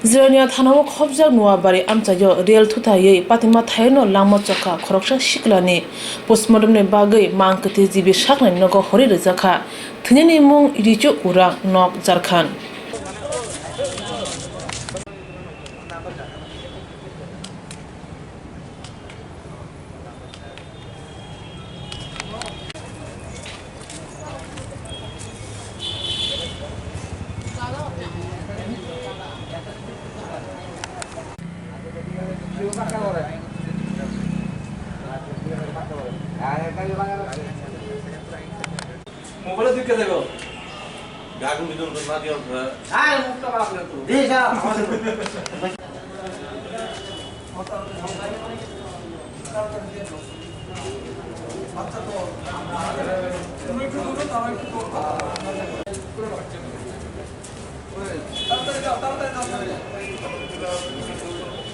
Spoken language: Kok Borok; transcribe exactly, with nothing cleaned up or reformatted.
Jirania thanao khopjak Nuabari amchaio rel thutaiwi patima thaino langma chokha khoroksa siklani postmortemni bagwi mang kwthwi G B Saknani nogo hori rwjakha. Thwinani mung Richu Urang, nok Jharkhand. Mobile dui ke dego. Gagun bidon ko mati on thora. Ai, mukta balak na tu. De ja.